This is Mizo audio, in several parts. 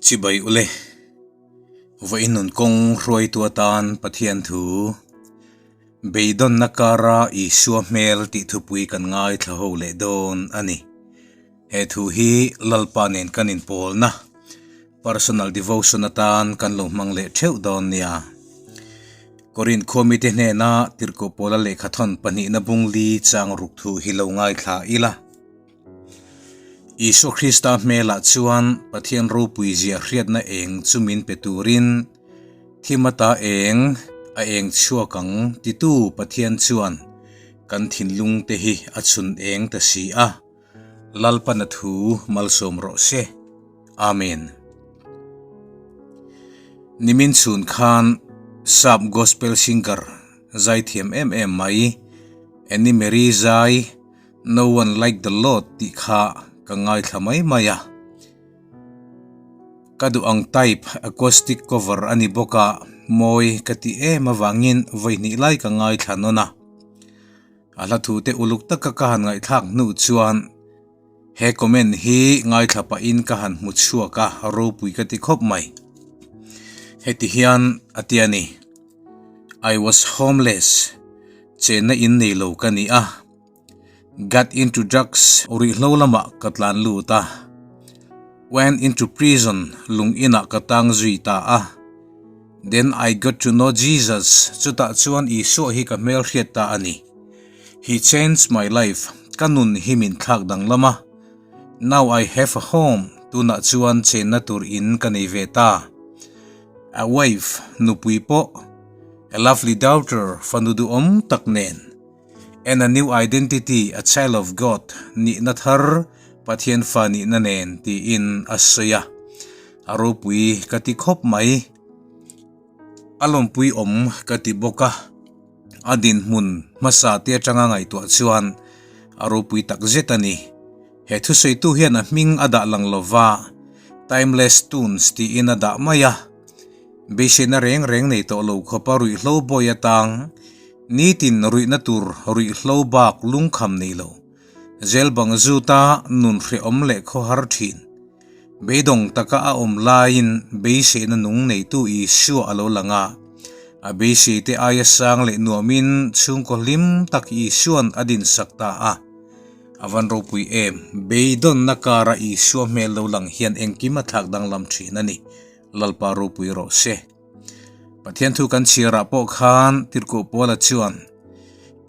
Chibai ule, vawiin nun kawng hruaitu atan Pathian thu beidawnna kara Isua hmel tih thupui kan ngaithla ho leh dawn a ni. He thu hi Lalpa nen kan inpawlna, personal devotion atan kan lo hmang leh theuh dawn nia. Korinth khuamite hnena Tirhkoh Paula lehkhathawn pahnihna bung li chang ruk thu hi lo ngaithla ila. Isua Krista hmelah chuan Pathian ropui zia hriatna eng chu min pe turin thim ata eng a eng chhuak ang titu Pathian chuan kan thinlung te hi a chhun eng ta si a, Lalpana thu malsawm rawh se. Amen. Nimin chhun khan Sap Gospel Singer zaithiam em em mai Annie Marie zai No one like the Lord tih kha ka ngaithla mai mai a. Ka duh ang type acoustic cover a ni bawk a, mawi ka ti em avangin vawi hnih lai ka ngaithla nawn a. A hla thu te uluk taka ka han ngaihthlak hnu chuan he comment hi ngaithla pahin ka han hmu chhuak a, ropui ka ti khawp mai. Heti hian a ti a ni, I was homeless, chenna in nei lo ka ni a. Got into drugs ruihhlo lamah ka tlan lut a, went into prison lung inah ka tang zui ta a. Then I got to know Jesus, chutah chuan Isua hi ka hmelhriat ta a ni. He changed my life, ka nun hi min thlak danglam a. Now I have a home, tunah chuan chenna tur in ka nei ve ta. A wife, nupui pawh, a lovely daughter, fanu duhawm tak nen. And a new identity, a child of God, nihna thar, Pathian fa nihna nen tiin a sawi a. A ropui ka ti khawp mai. A lawmpui awm ka ti bawk a. A dinhmun hmasa te atanga ngaihtuah chuan a ropui tak zet a ni. He thusawitu hian a hming a dah lang lova, Timeless Tunes tiin a dah mai a. Beiseina reng reng nei tawh lo khawpa ruihhlo bawi atang Nitin ruihna tur ruihhlo bak lungkham nei lo. Zel bang zuta nun hrehawm leh khawhar thin. Beidawng taka a awm laiin beiseina nung neitu Isua a lo lang a. A beiseite aia sang leh nuamin chhungkaw hlim tak Isua'n a dinsak ta a. A van ropui em, beidawnna kara Isua hmel lo lang hian engkim a thlak danglam thin a ni. Lalpa ropui rawh se. Pathian thu kan chhiarah pawh khan Tirhkoh Paula chuan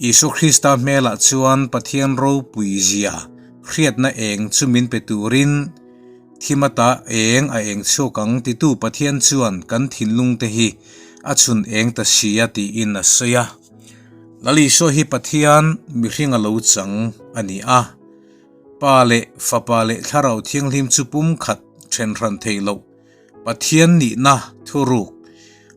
Isua Krista hmelah chuan Pathian ropui zia hriatna eng chu min pe turin thim ata eng a eng chhuak ang titu Pathian chuan kan thinlung te hi a chhun eng ta sia tiin a sawi a. Lal Isua hi Pathian mihring a lo chang a ni a. Pa leh Fapa leh Thlarau Thianghlim chu pumkhat then hran thei loh Pathian nihna thuruk,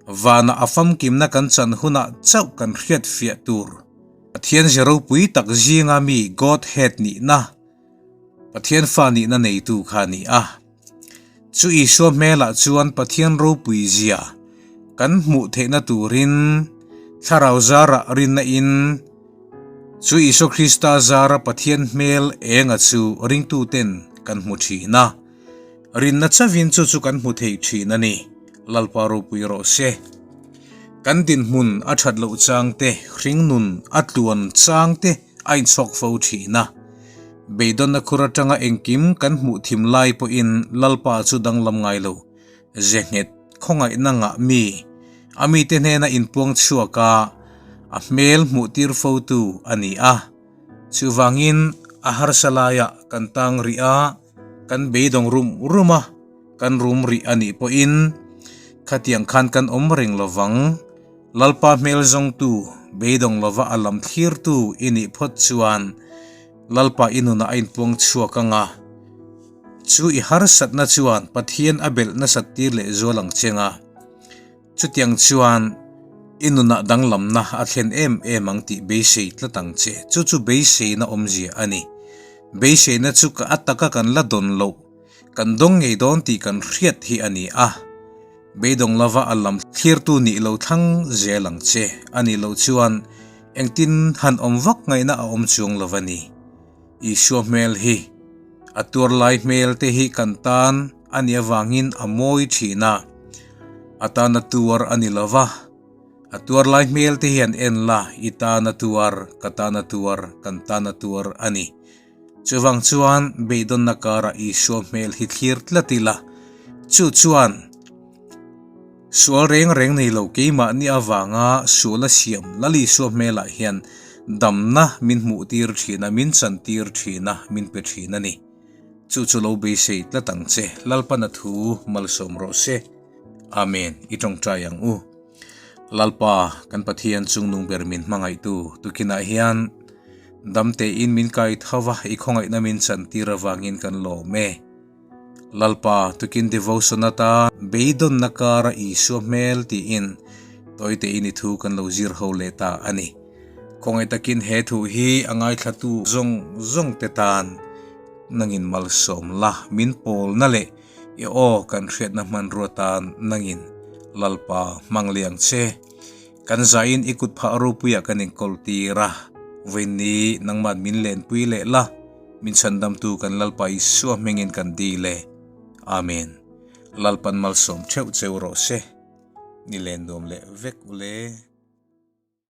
vanah a famkimna kan chan hunah chauh kan hriat fiah tur. Pathian ze ropui tak zinga mi Godhead nihna, Pathian fa nihna neitu kha a ni a. Chu Isua hmelah chuan Pathian ropui zia kan hmuh theihna turin Thlarau zarah rinna in chu Isua Krista zara Pathian hmel enga chu ringtuten kan hmu thin a. Rinna chavin chu chu kan hmu thei thin a ni. Lalpa ropui rawh se. Kan dinhmun a that loh chang te, hringnun a tluan chang te a inchhawk fo thin a. Beidawnna khur atanga engkim kan hmuh thim lai pawhin Lalpa chu danglam ngai lo. Ze nghet khawngaihna ngah mi, a mite hnena inpuang chhuak a, a hmel hmuh tir fotu a ni a. Chuvangin a harsa laiah kan tang rih a. Kan beidawng rum rum a, kan rum rih a nih pawhin khatiang khan kan awm reng lo vang. Lalpa hmel zawngtu, beidawng lova a lam thlirtu i nih phawt chuan Lalpa i nunah a inpuang chhuak ang a. Chu i harsatna chuan Pathian a belh nasat tir leh zual ang cheng a. Chutiang chuan i nunah danglamna a thlen em em ang tih beisei tlat ang che. Chu chu beiseina awmzia a ni. Beiseina chu ka a taka kan la dawn loh, kan dawng ngei dawn tih kan hriat hi a ni a. Beidawng lova a lam thlirtu nih lo thlang zel ang che. A nih loh chuan engtin han awm vak ngaihna a awm chuang lo a ni. Isua hmel hi, a tuar lai hmel te hi kan tan. a nih avangin a mawi thin a, a tana tuar a ni lova, a tuar lai hmel te hian en la, i tana tuar, ka tana tuar, kan tana tuar a ni. Chuvang chuan beidawnna karah Isua hmel hi thlir tlat ila, chu chuan sual reng reng nei lo keimahni avanga sual a siam Lal Isua hmelah hian damna min hmuhtir thin a, min chantir thin a, min pe thin a ni. Chu chu lo beisei tlat ang che, Lalpana thu malsawm rawh se. Amen, i tawngtai ang u. Lalpa, kan Pathian chungnung ber min hmangaihtu tukinah hian dam tein min kai tho va, i khawngaihna min chantir avangin kan lawm e. Lalpa, tukin devotion atan beidawnna kara Isua hmel tiin tawi tein i thu kan lo zir ho leh ta a ni. Khawngaih takin he thu hi a ngaithlatu zawng zawng te tan nangin malsawm la, min pawlna leh I aw kan hriatna hmanrua tan nangin Lalpa hmang liang che. Kan zain i kut phah ropuiah kan inkawl tir a, vawiinni nangman min lenpui leh la, min chhandamtu kan Lalpa Isua hmingin kan dil e. Amen. Lalpan malsawm theuh cheu rawh se. Ni len nuam leh vek ule.